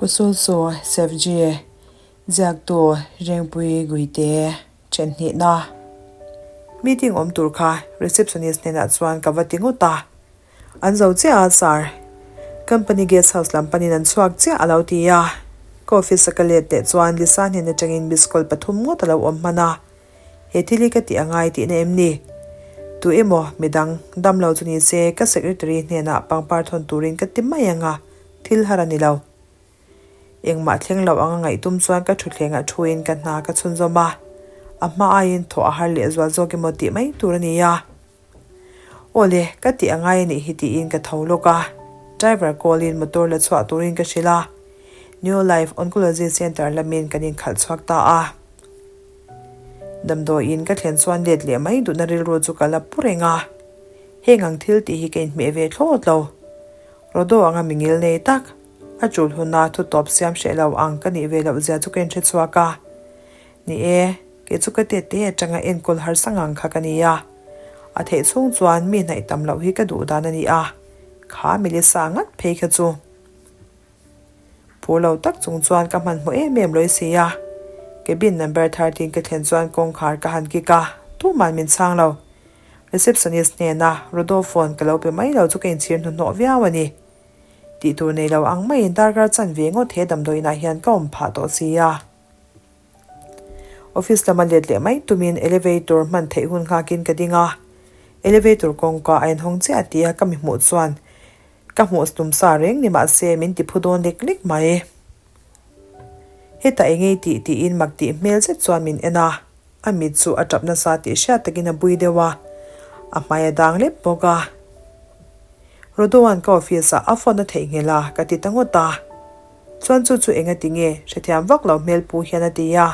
Kusulsu Sevji, Ziaktu Rengpui Guite, Thenhnihna. Meeting awm tur kha receptionist hnenah chuan ka va ti ngawt a. An zo chiah a sir. Company guest house lam panin an chhuak chiah a lo ti a. Ka office a ka let leh chuan Lisa hnen atangin miss call pathum ngawt a lo awm hman a. He thil hi ka tih a ngai tihna em ni? Tu emaw midang dam lo chu ni se ka secretary hnenah pangpar thawn turin ka ti mai ang a, thil har a ni lo. Engmah thleng lo anga ngaihtum chuan ka thutthlengah thuin ka hna ka chhunzawm a, a hma aiin thawh a har leh zual zawk emaw tih mai tur a ni a. Aw le, ka tih a ngai a nih hi tiin ka tho lawk a, driver call in motor la chhuah turin ka hrilh a, New Life Oncology Centre lamin kan inkhalh chhuak ta a. Damdawiin ka thlen chuan let leh mai duhna rilru chu ka la pu reng a, heng ang thil tih hi ka inhmeh ve thlawt lo. Rodo anga mingil nei tak, a tul huna thu tawp siam hreh lo ang ka nih ve loh zia chu ka inhre chhuak a. Ni e, kei chu ka tete atanga enkawl harsa ngang kha ka ni a. A theih chhung chuan mi hnaih tam loh hi ka duh dan a ni a, kha Melissa ngat phei kha chu. Phur lo tak chung chuan ka hmanhmawh em em lawih si a. Cabin number 13 ka thlen chuan kawngkhar ka han kik a, tuman min chhang lo. Receptionist hnena Rodo phone ka lo pe mai lo chu ka inchhir hnuhnawh viau a ni. Tih tur nei lo ang maiin darkar chan ve ngawt he damdawiinah hian ka awm phah tawh si a. Office lama let leh mai tumin elevator hman theih hun nghakin ka ding a. Elevator kawngka a inhawng chiah tia ka mi hmuh chuan Ka hmuh tum sa reng ni mahse min ti phu dawn lek lek mai. Hetah eng ei tih tiin mak tih hmel zet chuan min en a, a mit chu a tap nasa tih hriat takin a bui deuh a, a hmai a dang lep bawk a. Rodoan ka office ah a phone a theihnghilh a ka ti ta ngawt a. Chuan chu chu enga ti nge hrethiam vak lo hmel pu hian a ti a.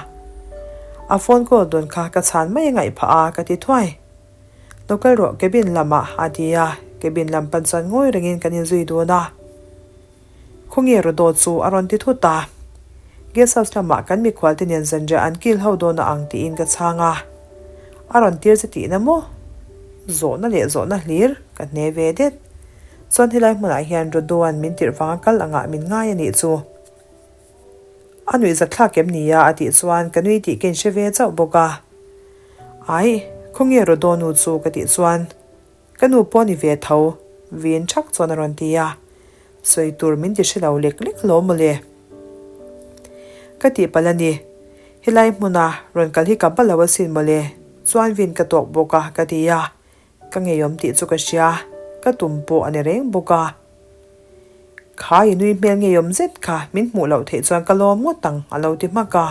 A phone call dawn kha ka chhan mai a ngaih phah a ka ti thuai. Lo kal rawh cabin lamah a ti a, cabin lam pan chuan ngawi rengin kan inzui dun a. Khawnge Rodo chu a rawn ti thut a. Guest house lamah kan mikhual te nen zanriah an kil ho dawn a ang tiin ka chhang a. A rawn tir che tihna maw? Zawhna leh zawhna hlir ka hne ve det. Chuan helai hmunah hian Rodoan min tirh vanga kal angah min ngai a nih chu. A nuih zatthlak em nia a tih chuan ka nui tih ka inhre ve chauh bawk a. Ai, khawnge Rodo nu chu ka tih chuan ka nu pawh ni ve tho, vin thak chuan a rawn ti a. Sawi tur min ti hre lo lek lek alawm mawle. Ka tih palh a ni, helai hmuna rawn kal hi ka ba lo asin mawle, chuan vin ka tawk bawk a ka ti a. Ka ngeiawm tih chu ka hria, ka tum pawh a ni reng bawk a. Kha i nui hmel ngeiawm zet kha min hmuh loh theih chuan ka lawm ngawt ang a lo ti hmak a.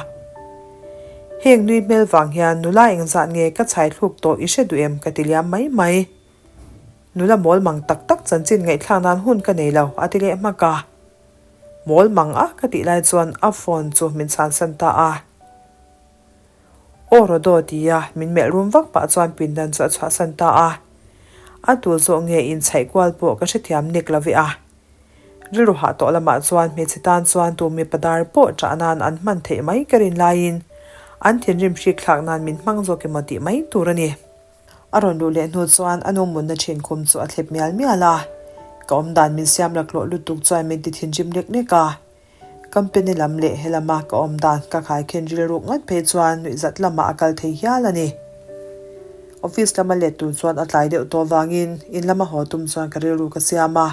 Heng nui hmel vang hian nula engzat nge ka chhai thluk tawh i hre duh em ka ti liam mai mai. Nula mawl mang tak tak chanchin ngaihthlak nan hun ka nei lo a ti leh hmak a. Mawl mang a ka tih lai chuan a phone chu min chhansan ta a. Aw Rodo tia min melh rum vak pah chuan pindan chu a chhuahsan ta a. A tur zawh nge inchhaih kual pawh ka hrethiam nek lo ve a. Rilru hah tawh lamah chuan hmeichhe tan chuan tu mipa dar pawh ṭah nan an hman theih mai ka rin laiin an thinrim hrik thlak nan min hmang zawk emaw tih mai tur a ni. A rawn luh leh hnu chuan a nu munna ṭhin khum chu a thlep mial mial a. Ka awmdan min siam laklawh lutuk chuan min ti thinrim lek lek a. Company lam leh he lama ka awm dan ka khaikhin rilruk ngat phei chuan nuihzat lamah a kal thei hial a ni. Office lama let tur chuan a tlai deuh tawh vangin in lama haw tum chuan ka rilru ka siam a.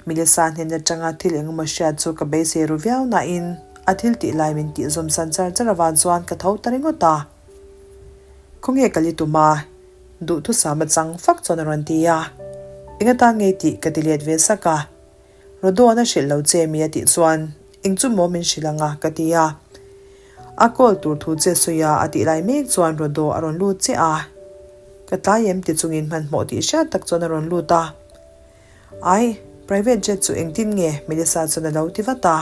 Melissa hnen atanga thil engemaw hriat chu ka beisei ru viau nain a thil tih lai min tih zawm san char char avang chuan ka tho ta ringawt a. Khawnge ka li tum a? Duhthusam a chang fak chuan a rawn ti a. Engatan ngei tih ka ti let ve sak a. Rodoan a hrilh lo che mi a tih chuan, Eng chu maw min hrilh ang a? ka ti a. A call tur thu che sawi a a tih lai mek chuan Rodo a rawn lut che a. Ka tlai em ti chungin hmanhmawh tih hriat tak chuan a rawn lut a. Ai, private jet chu engtin nge? Melissa chuan a lo ti vat a.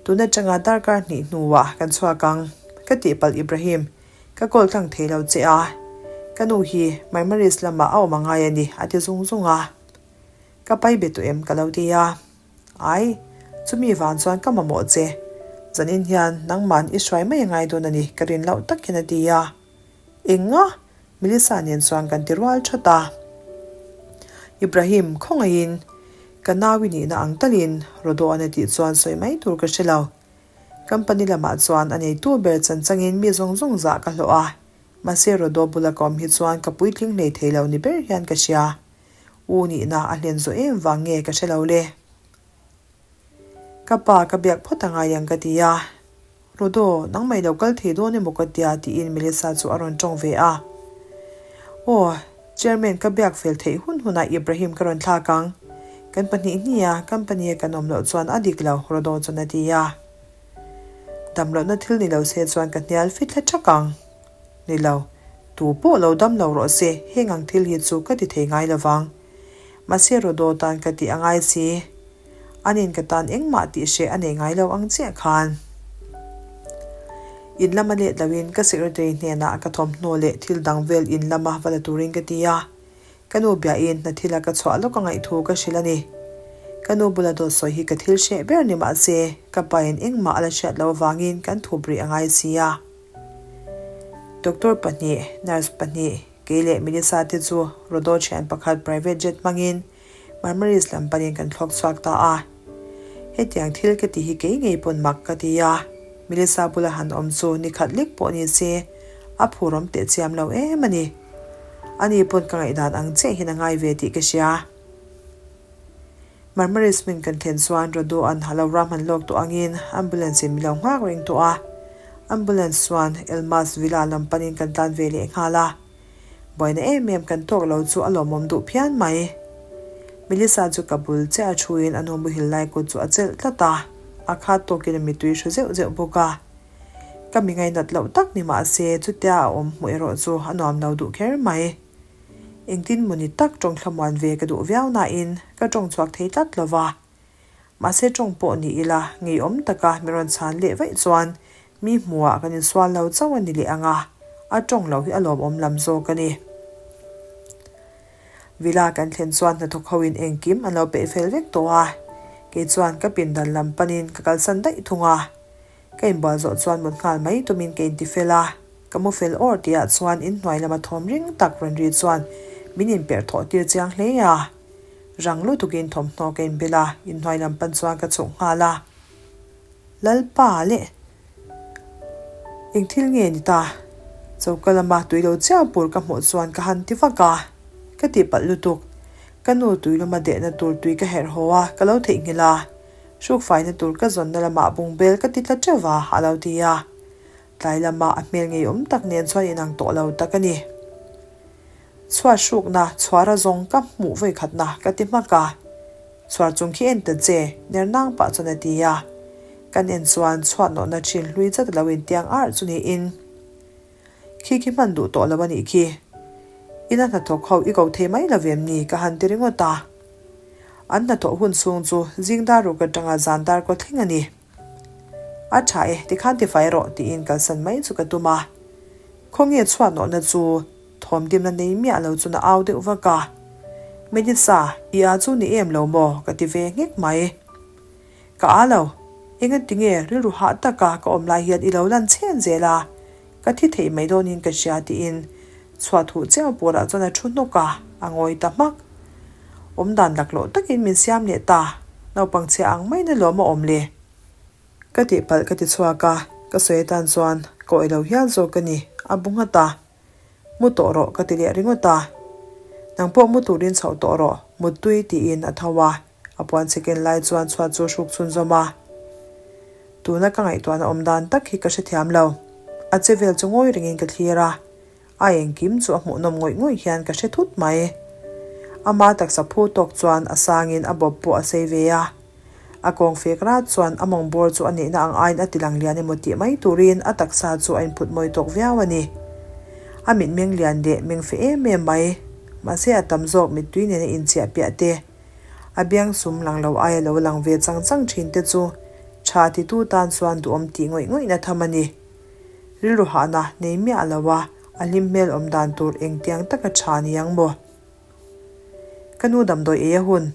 Tun atanga darkar hnih hnuah kan chhuak ang, ka tihpalh Ibrahim, ka call tlang thei lo che a. Ka nu hi Marmaris lamah a awm a ngai a ni, a ti zung zung a. Ka pai be tawh em ka lo ti a. Ai, chumi vang chuan ka mamawh che. Zanin hian nangman i hruai mai a ngai dawn a ni ka rin loh tak hian a ti a. Enga? Melissa nen chuan kan ti rual that a. Ibrahim, khawngaihin. Ka nau i nihna ang talin Rodoan a tih chuan sawi mai tur ka hre lo. Company lamah chuan a neitu ber chan changin mi zawng zawng zah ka hlawh a, mahse Rodo bula ka awm hi chuan ka puitling hlei thei lo ni ber hian ka hria. U nihna a hlen zawh em vang nge ka hre lo le. Ka pa ka biak phawt a ngai ang ka ti a. Rodo, nangmah i lo kal thei dawn emaw ka tia tiin Melissa chu a rawn tawng ve a. Aw, Chairman ka biak fel theih hun hunah Ibrahim ka rawn thlak ang. Kan pahnihnia company a kan awm loh chuan a dik lo, Rodo chuan a ti a. Dam lohna thil ni lo se chuan ka hnial fit hla thak ang. Ni lo, tu pawh lo dam lo rawh se, heng ang thil hi chu ka ti thei ngai lo vang. Mahse Rodo tan ka tih a ngai si. Anin ka tan engmah tih hreh a nei ngai lo ang chiah khan. In lama let loin ka secretary hnenah ka thawmhnaw leh thil dang vel in lama va la turin ka ti a. Ka nu biain hna thila ka chhuah lawk a ngaihthu ka hrilh a ni. Ka nu bula dawt sawi hi ka thil hreh ber ni mahse ka pain engmah a la hriat loh avangin kan thup rih a ngai si a. Doctor pahnih, nurse pahnih, kei leh Melissa te chu Rodo thian pakhat private jet hmangin Marmaris lam panin kan thlawk chhuak ta a. Hetiang thil ka ti hi kei ngei pawn mak ka ti a, Melissa bula han awm chu ni khat lek pawh ni se a phurawm teh chiam lo em a ni. Ani pawn ka ngaihdan ang chiah hian a ngai ve tih ka hria. Marmaris hmun kan thlen chuan Rodoa'n a lo ram han lawk tawh angin ambulance in mi lo nghak reng tawh a. Ambulance chuan Elmas Villa lam panin kan tlan ve leh nghal a. Buaina em em kan tawk lo chu a lawmawm duh phian mai. Melissa chu ka bul chiah a thuin a nu muhil lai kut chu a chelh tlat a, a khat tawkin a mittui hru zeuh zeuh bawk a. Ka mi ngainat loh tak ni mah se chutia a awm hmuh erawh chu a nuam lo duh kher mai. Engtin mawni tak tawng thlamuan ve ka duh viau nain ka tawng chhuak thei tlat lo va. Mahse tawng pawh ni ila ngeiawm taka mi rawn chhan leh vaih chuan mi hmuhah kan insual lo chauh a ni leh ang a, a tawng lo hi a lawmawm lam zawk a ni. Villa kan thlen chuan hnathawk hoin engkim an lo peih fel vek tawh a, kei chuan ka pindan lam panin ka kalsan daih thung a. Ka inbual zawh chuan mut nghal mai tumin ka inti fel a, ka mu fel awr tihah chuan inhnuai lama thawm ring tak rawn ri chuan min inperh thawh tir chiang hle a. Rang lutukin thawmhnaw ka inbel a, inhnuai lam pan chuan ka chhuk nghal a. Lalpa leh! Eng thil nge ni ta? Choka lama tui lo chiau pur ka hmuh chuan ka han ti vak a, ka tihpalh lutuk. Ka nu tui luma dehna tur tui ka herh haw a, ka lo theihnghilh a. Hrukfaina tur ka zawnna lamah bungbel ka ti tla teuh va, a lo ti a. Tlai lama a hmel ngeiawm tak nen chuan inang tawh lo tak a ni. Chhuat hrukna chhuara zawng ka hmuh vawikhatna ka ti hmak a. Chhuar chung khi en ta che, ner nang pah chuan a ti a. Kan en chuan chhuat nawhna thin hlui zat a lo intiang arh chu niin. Khi khi hman duh tawh lo a nih khi. Ina hnathawk ho i ko thei mai lo vem ni ka han ti ringawt a. An hnathawh hun chhung chu zing dar ruk atanga zan dar kaw thleng a ni. A tha e, tikhan tifai rawh tiin kalsan mai chu ka tum a. Khawnge chhuat nawhna chu thawmdimna nei miah lo chu na au deuh vak a. Melissa, i a chu ni em lo maw? ka ti ve nghek mai. Ka a lo, engati nge rilru hah taka ka awm lai hian i lo lan chhen zel a, ka thi theih mai dawnin ka hria tiin chhuat huh chiau pawlah chuan a thu hnawk a, a ngawi ta hmak. Awmdan laklawh takin min siam leh ta, naupang chhia ang maiin alawm a awm le. Ka tihpalh ka ti chhuak a, ka sawi atan chuan ka awih lo hial zawk a ni, a bu nghat a. Mu tawh rawh ka ti leh ringawt a. Nang pawh mu turin chhoh tawh rawh, muttui tiin a tho a, a puan chhe ken lai chuan chhuat chu hruk chhunzawm a. Tuna ka ngaihtuahna awm dan tak hi ka hrethiam lo. A che vel chu ngawi rengin ka thlir a. A engkim chu a hmuhnawm ngawih ngawih hian ka hre thut mai. Ama taksa phu tawk chuan a sangin a bawp pawh a sei ve a. A kawng fek rat chuan a mawng bawr chu a nihna ang aiin a tilang lian emaw tih mai turin a taksa chu a inphut mawi tawk viau a ni. A mitmeng lian leh meng fe em em mai. Mahse a tam zawk mittui nena inchiah piah te, a biang sum lang lo aia lo lang ve chang chang thin te chu tha titu tan chuan duhawm tih ngawih ngawihna tham a ni. Rilru hahna nei miah lo a, a hlim hmel awm dan tur engtiang taka tha ni ang maw? Ka nu damdawi ei a hun.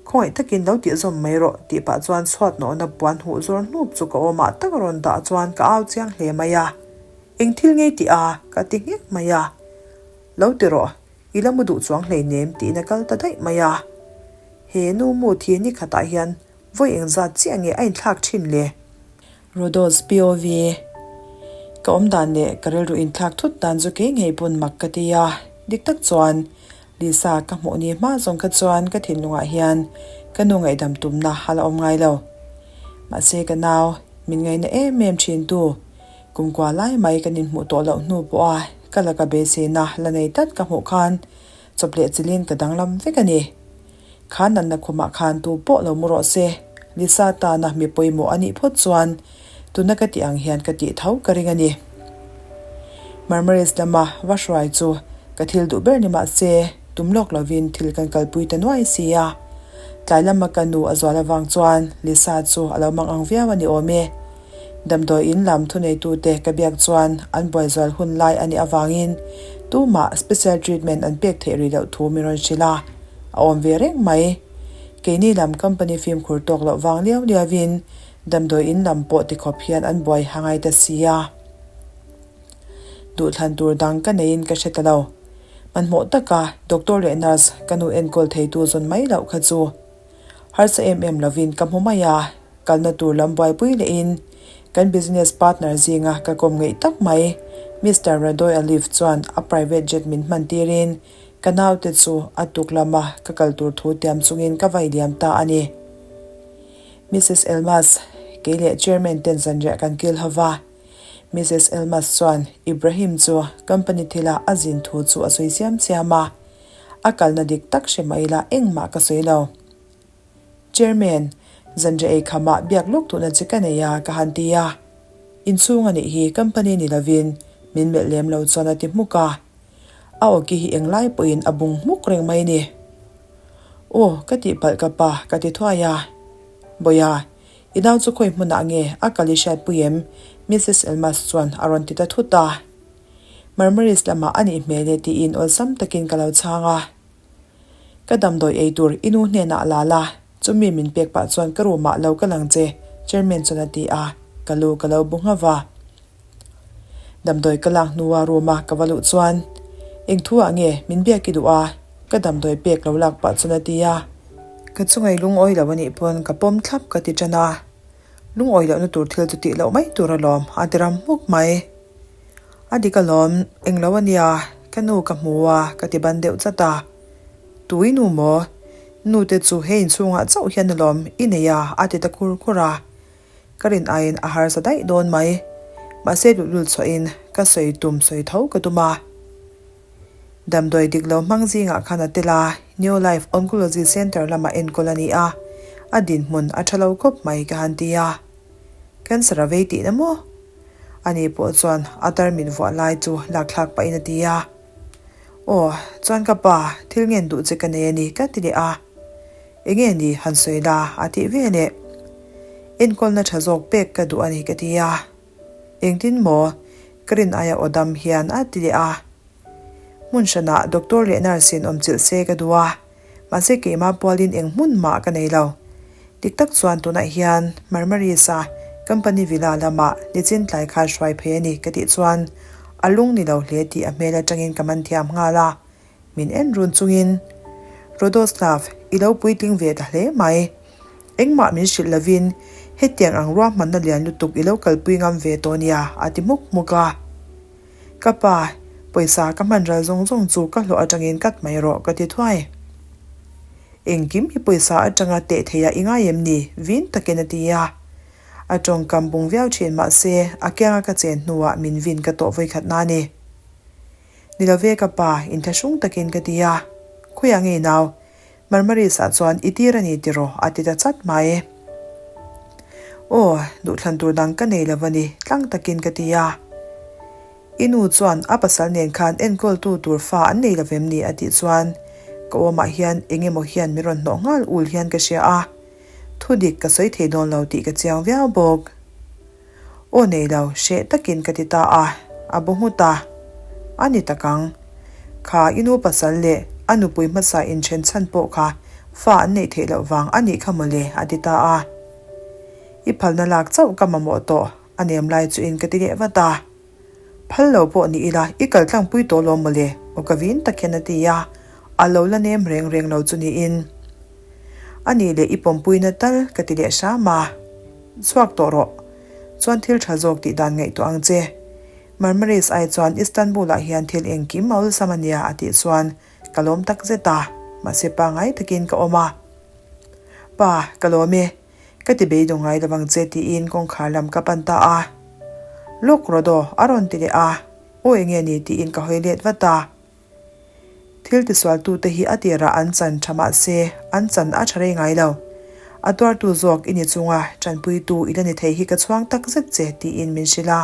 Khawngaih takin lo tih zawm mai rawh tih pah chuan chhuat nawhna puan huh zawr hnup chu ka awmah tak a rawn dah chuan ka au chiang hle mai a. Eng thil ngei tih a? ka ti nghek mai a. Lo ti rawh, i la mu duh chuang hleinem tiin a kal ta daih mai a. He nu mood hi ni khatah hian vawi engzat chiah nge a inthlak thin le? Rhodos POV, Ka awm dan leh ka rilru inthlak thut dan chu kei ngei pawn mak ka ti a, dik tak chuan Lisa ka hmuh ni hma zawng kha chuan ka thinlungah hian ka nu ngaihdam tumna a la awm ngai lo. Mahse ka nau, min ngaina em em thin tu, kumkua lai mai kan inhmuh tawh loh hnu pawha ka laka beiseina la nei tlat ka hmuh khan chawp leh chilhin ka danglam vek a ni. Kha natna khumah khan tu pawh lo mu rawh se, Lisa tana mi pawimawh a nih phawt chuan tuna ka tih ang hian ka tih tho ka ring a ni. Marmaris lama va hruai chu ka thil duh ber ni mah se, tum lawk lovin thil kan kalpui ta nuai si a. Tlai lama ka nu a zual avang chuan Lisa chu a lo mang ang viau a ni awm e. Damdawi in lam thuneitute ka biak chuan an buai zual hun lai a nih avangin tumah special treatment an pek theih rih loh thu min rawn hrilh a, a awm ve reng mai. Keini lam company fimkhur tawk loh vang liau liauin damdawi in lam pawh tikhawp hian an buai ha ngai ta si a. Duhthlan tur dang ka neiin ka hre ta lo. Hmanhmawh taka doctor leh nurse ka nu enkawl theitu zawn mai loh kha chu Harsa em em lovin ka hmu mai a, kalna tur lam buaipui lehin kan business partner zinga ka kawm ngeih tak mai Mister Radoy Alif chuan a private jet min hman tirin ka naute chu a tuk lama ka kal tur thu tiam chungin ka vai liam ta a ni. Missus Elmas, kei leh Chairman ten zanriah kan kil ho va. Missus Elmas chuan Ibrahim chu company thila a zin thu chu a sawi siam siam a. A kalna dik tak hre mai ila engmah ka sawi lo. Chairman, zanriah ei khamah biak lawk duhna che ka nei a ka han ti a. Inchhung a nih hi company ni lovin min melh lem lo chuan a ti hmuk a. A awki hi englai pawhin a bung hmuk reng mai ni. Aw, ka tihpalh ka pa ka ti thuai a. Bawiha, i nau chu khawi hmunah nge a kal i hriatpui em? Missus Elmas chuan a rawn ti ta thut a. Marmaris lamah a nih hmel e tiin awlsam takin ka lo chhang a. Ka damdawi ei tur i nu hnenah la la, chumi min pek pah chuan ka room ah lo ka lang che, Chairman chuan a ti a, ka lu ka lo bu nghauh va. Damdawi ka lak hnua room a ka va luh chuan, Eng thu ah nge min biak i duh a? Ka damdawi pek lo lak pah chuan a ti a. Ka chungai lungawi lo a nih pawn ka pawm thlap ka ti tan a. Lungawi lohna tur thil chu tih loh mai tur alawm, a ti ram hmuk mai. A dik alawm, englo a nia, ka nu ka hmu a, ka ti ban deuh chat a. Tui nu maw? Nu te chu hei inchhungah chauh hian alawm i nei a, a ti ta khur khur a. Ka rin aiin a harsa daih dawn mai. Mahse luhlul chhuahin ka sawi tum sawi tho ka tum a. Damdawi dik lo hmang zingah khan a tel a, New Life Oncology Centre lamah enkawl a ni a, a dinhmun a tha lo khawp mai ka han ti a. Cancer a vei tihna maw? Ani pawh chuan a tarmit vuah lai chu lakthlak pahin a ti a. Aw, chuan ka pa, thil ngen duh che ka nei a ni ka ti leh a. Enge ni han sawi la a tih ve leh. Enkawlna tha zawk pek ka duh a ni ka ti a. Engtin maw? Ka rin aia aw dam hian a ti leh a. Hmun hranah doctor leh nurse in awm chilh se ka duh a, mahse keimah pualin eng hmun mah ka nei lo. Dik tak chuan tunah hian Marmaris-a company villa lamah nichin tlai khan hruai phei a ni ka tih chuan a lung ni lo hle tih a hmel atangin ka man thiam nghal a. Min en run chungin, Rodoslav, i lo puitling ve ta hle mai. Engmah min hrilh lovin hetiang ang ruahmanna lian lutuk i lo kalpui ngam ve tawh nia, a ti hmuk hmuk a. Ka pa, pawisa ka hman ral zawng zawng chu ka hlawh atangin cut mai rawh, ka ti thuai. Engkim hi pawisa atanga teh theiha i ngai em ni? Vin takin a ti a. A tawngkam bung viau thin mahse a kianga ka chen hnuah min vin ka tawh vawikhat na a ni. Ni lo ve ka pa, inthlahrung takin ka ti a. Khawiah nge i nau? Marmaris-ah chuan i tir a ni tiraw? a ti ta chat mai. Aw, duhthlan tur dang ka nei lo a ni, tlang takin ka ti a. I nu chuan a pasal nen khan enkawltu tur fa an nei lo vem ni? a tih chuan ka awmah hian eng emaw hian min rawn hnawh nghal ul hian ka hria a. Thudik ka sawi thei dawn lo tih ka chiang viau bawk. Aw nei lo, hreh takin ka ti ta a, a bu nghut a. A ni tak ang. Kha i nu pasal leh a nupui hmasa inthen chhan pawh kha fa an neih theih loh vang a nih kha mawle a ti ta a. I phalna lak chauh ka mamawh tawh a nem lai chu in ka ti leh vat a. Phal lo pawh ni ila i kal tlangpui tawh lawm mawle aw ka vin tak hian a ti a, a lo la nem reng reng lo chu niin. A nih leh i pawmpuina tal ka ti leh hram a. Chhuak tawh rawh. Chuan thil tha zawk tih dan ngaihtuah ang che. Marmaris ai chuan Istanbul ah hian thil engkim a awlsam a nia a tih chuan ka lawm tak zet a, mahse pangai takin ka awm a. Pa, ka lawm e. Ka ti beidawng ngai lovang che tiin kawngkhar lam ka pan ta a. Lawk rawh daw, a rawn ti leh a. Aw enge ni tiin ka hawi let vat a. Thil tisualtute hi a tirah an chan tha mah se, an chan a tha rei ngai lo. A tuartu zawk i ni chunga tanpuitu i la ni thei hi ka chhuang tak zet che tiin min hrilh a.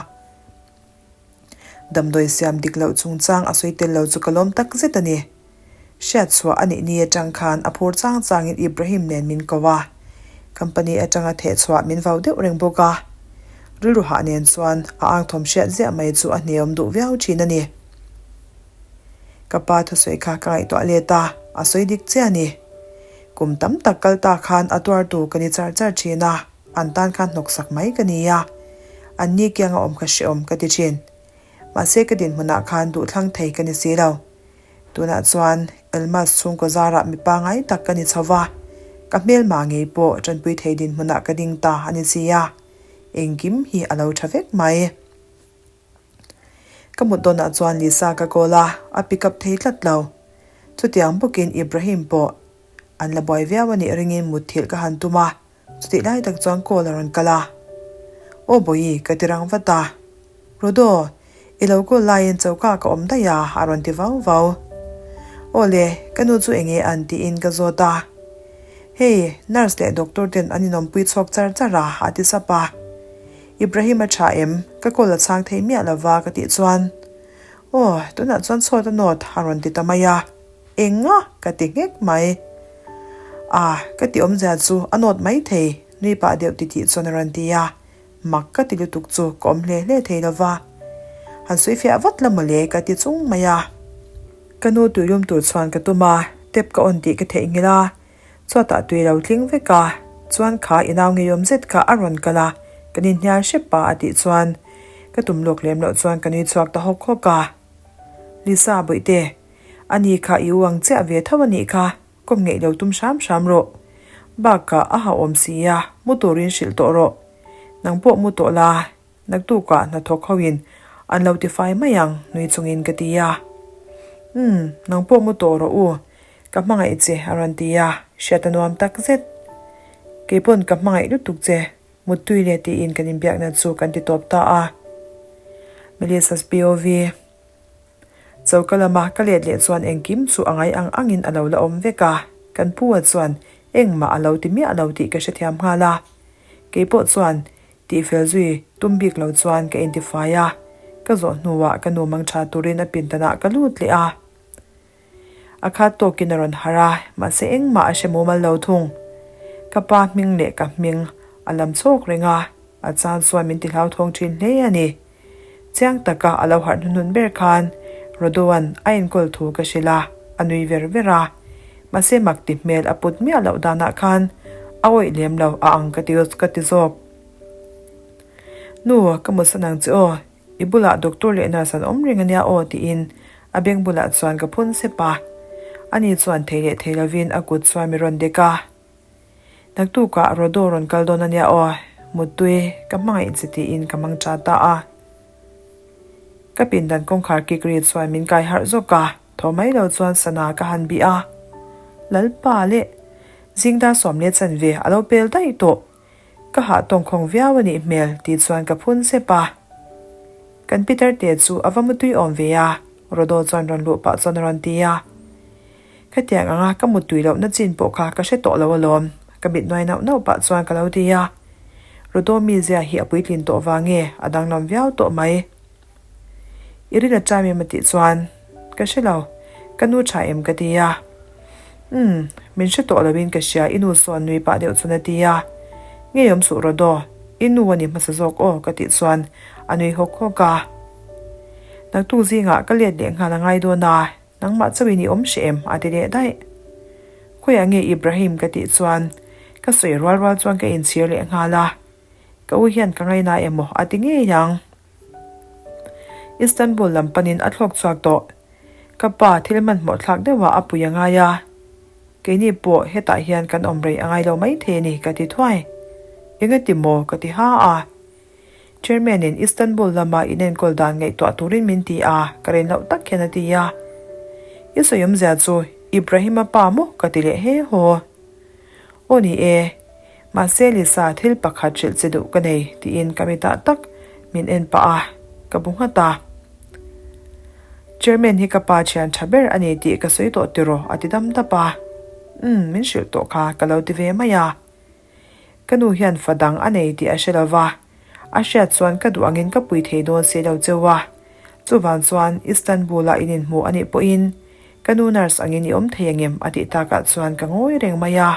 Damdawi siam dik loh chungchang a sawi tel lo chu ka lawm tak zet a ni. Hriat chhuah a nih ni atang khan a phur chang changin Ibrahim nen min ko a, company atanga theh chhuah min vau deuh reng bawk a. Rilru hah nen chuan a ang thawm hriat ziah mai chu a hneawm duh viau thin a ni. Ka pa thusawi kha ka ngaihtuah let a, a sawi dik chiah a ni. Kum tam tak kal ta khan a tuartu ka ni char char thin a, an tan khan hnawksak mai ka ni a, an ni kianga awm kha hrehawm ka ti thin. Mahse ka dinhmunah khan duhthlang thei ka ni si lo. Tunah chuan Elmas chhungkaw zarah mi pangai tak ka ni chho va, ka hmelma ngei pawh tanpui thei dinhmunah ka ding ta a ni si a, engkim hi a lo tha vek mai. Ka mut dawnah chuan Lisa ka call a, a pick up thei tlat lo. Chutiang bawkin Ibrahim pawh an la buai viau a nih ringin mutthilh ka han tum a, chutih lai tak chuan call a rawn kal a. Aw Bawihi, ka ti rang vat a. Rodo, i lo call laiin choka ka awm daih a, a rawn ti vau vau. Aw le, ka nu chu enge an tiin ka zawt a. Hei, nurse leh doctor ten an inawmpui chhuak char char a, a ti sap a. Ibrahim a tha em? Ka call a chhang thei miah lova ka tih chuan, Aw, tunah chuan chhuat a nawt a rawn ti ta mai a. Enga? ka ti nghek mai. Ah, ka ti awmzia chu a nawt mai thei, nui pah deuh ti tih chuan a rawn ti a. Mak ka ti lutuk chu ka awm hle hle thei lova. Han sawi fiah vat la mawle ka ti chung mai a. Ka nu tuilum tur chuan ka tum a, tap ka on tih ka theihnghilh a. Chhuatah tui lo tling vek a, chuan kha i nau ngeiawm zet kha a rawn kal a, kan inhnial hrep a a tih chuan ka tum lawk lem loh chuan ka nui chhuak ta hawk hawk a. Lisa Bawihte, a ni kha i u ang chiah ve tho a nih kha, kawm ngeih lo tum hram hram rawh. Bakah a hauhawm si a, mu turin hrilh tawh rawh. Nang pawh mu tawh la, Naktukah hnathawk hoin an lo tifai mai ang nui chungin ka ti a. Umm, nang pawh mu tawh rawh u, ka hmangaih che a rawn ti a, hriat a nuam tak zet. Kei pawn ka hmangaih lutuk che, muttui leh tiin kan inbiakna chu kan ti tawp ta a. Melissa's POV. Choka lama ka let leh chuan engkim chu a ngai ang angin a lo la awm vek a, kan pu a chuan engmah a lo ti miah lo tih ka hrethiam nghal a. Kei pawh chuan Tihfel zui tum bik lo chuan ka intifai a, ka zawh hnuah ka nu mang tha turin a pindanah ka lut leh a. A khat tawkin a rawn harh a, mahse engmah a hre mumal lo thung. Ka pa hming leh ka hming a lam chhawk reng a, a chan chuan min tihlauthawng thin hle a ni. Chiang taka a lo harh hnuhnun ber khan Rodoan a enkawl thu ka hrilh a, a nui ver ver a. Mahse mak ti hmel a put miah loh danah khan a awih lem lo a ang ka ti ka ti zawk. Nu, ka mutsan ang che aw, i bulah doctor leh nurse an awm reng ania aw tiin a beng bulah chuan ka phun sep a. Ani chuan thei leh thei lovin a kut chuan mi rawn dek a. Naktukah Rodo rawn kal dawn ania aw, muttui ka hmangaih che tiin ka mang tha ta a. Ka pindan kawngkhar kik ri chuan min kai harh zawk a, thaw mai lo chuan sana ka han bih a. Lalpa leh Zingdar sawm leh chanve a lo pel daih tawh. Ka hah tawngkhawng viau a nih hmel tih chuan ka phun sep a. Kan Peter te chu a va mutui awm ve a, Rodo chuan rawn luh pah chuan a rawn ti a. Khatiang anga ka mutui lohna chin pawh kha ka hre tawh lo alawm, ka mit nuai nauh nauh pah chuan ka lo ti a. Rodo mizia hi a puitlin tawh vang nge a danglam viau tawh mai. I rin a time em a tih chuan, Ka hre lo, ka nu tha em ka ti a. Umm, min hre tawh loin ka hria i nu sawn nui pah deuh chuan a ti a. Ngei awm suh rawh daw, i nu a ni hmasa zawk aw ka tih chuan a nui hawk hawk a. Naktuk zingah ka let leh nghal a ngai dawn a, nangmah chauhin i awm hreh em a ti leh daih. Khawiah nge Ibrahim ka tih chuan ka sawi rual rual chuan ka inchhir leh nghal a. Ka u hian ka ngaina emaw a ti ngei ang. Istanbul lam panin a thlawk chhuak tawh. Ka pa thil hmanhmawh thlak deuhah a pui a ngai a. Keini pawh hetah hian kan awm rei a ngai lo maithei a ni ka ti thuai. Engati maw ka ti ha a. Chairman in Istanbul lama inenkawl dan ngaihtuah turin min ti a, ka rin loh tak hian a ti a. I sawi awmzia chu Ibrahim-a pa maw ka ti leh he haw. Aw ni e, mahse Lisa thil pakhat hrilh che duh ka nei tiin ka mitah tak min en pah a, ka bu nghat a. Chairman hi ka pa thian tha ber a ni tih ka sawi tawh tiraw a ti dam dap a. Umm, min hrilh tawh kha ka lo ti ve mai a. Ka nu hian fa dang a nei tih a hre lo va, a hriat chuan ka duh angin ka pui thei dawn si lo cheu a. Chuvang chuan Istanbul-ah in inhmu a nih pawhin ka nu nurse angin i awm thei angem a tih takah chuan ka ngawi reng mai a.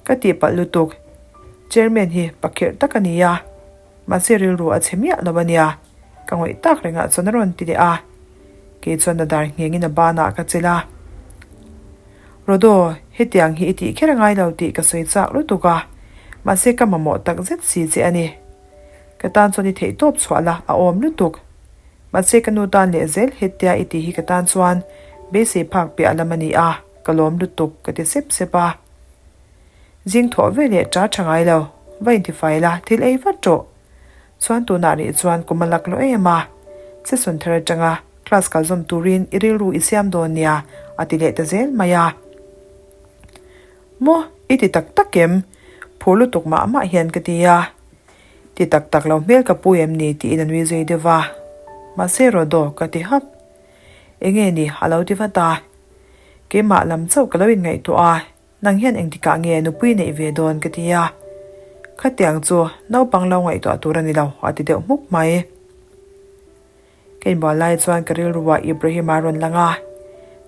Ka tihpalh lutuk. Chairman hi pakhirh tak a ni a, mahse rilru a chhe miah lo a nia, ka ngawih tak rengah chuan a rawn ti leh a. Kei chuan a dar nghengin a banah ka chelh a. Rodo, hetiang hi i tih kher a ngai lo tih ka sawi chak lutuk a, mahse ka mamawh tak zet si che a ni. Ka tan chuan i theih tawp chhuah la a awm lutuk. Mahse ka nu tan leh zel hetia i tih hi ka tan chuan beisei phak piah lam a ni a, ka lawm lutuk ka ti sep sep a. Zing thawh ve leh ta tha ngai lo, va intifai la thil ei vat rawh. Chuan tunah rih chuan kum a lak lo em a, season thar atanga class kal zawm turin i rilru i siam dawn nia a ti leh ta zel mai a. Maw i ti tak tak em? Phur lutuk mah mah hian ka ti a. Ti tak tak lo hmel ka pu em ni tiin a nui zui deuh va. Mahse Rodo ka ti hap. Enge ni a lo ti vat a. Keimah lam chauh ka lo inngaihtuah a. Nang hian engtikah nge nupui neih ve dawn ka ti a, khatiang chu naupang lo ngaihtuah tur a ni lo a ti deuh hmuk mai. Ka inbual lai chuan ka rilruah Ibrahim-a rawn lang a,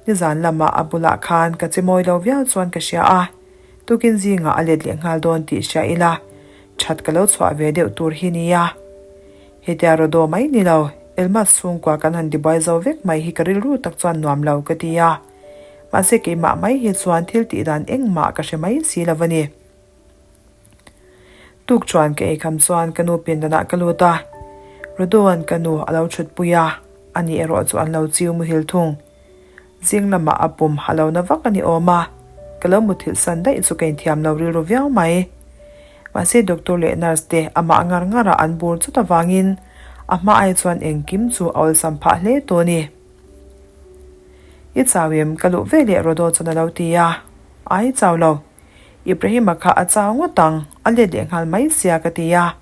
nizan lamah a bulah khan ka che mawi lo viau chuan ka hria a, tukin zingah a let leh nghal dawn tih hria ila that ka lo chhuah ve deuh tur hi nia. Hetia Rodo mai ni lo, Elmas chhungkua kan han tibuai zo vek mai hi ka rilru tak chuan nuam lo ka ti a. Mahse keimah mai hi chuan thil tih dan engmah ka hre mai si lo a ni. Tuk chuan ka eikham chuan ka nu pindanah ka lut a, Rodoan ka nu a lo thutpui a, ani erawh chu an lo chiu muhil thung. Zing lamah a pum a lo na vak a ni awm a, ka lo muthilh san daih chu ka inthiam lo rilru viau mai. Mahse doctor leh nurse te amah ngar ngarah an bur chut avangin a hma ai chuan engkim chu a awlsam phah hle tawh a ni. I chau em? Ka luh ve leh Rodo chuan a lo ti a. Ai chau lo. Ibrahim-a kha a chau ngawt ang, a let leh nghal mai sia ka ti a.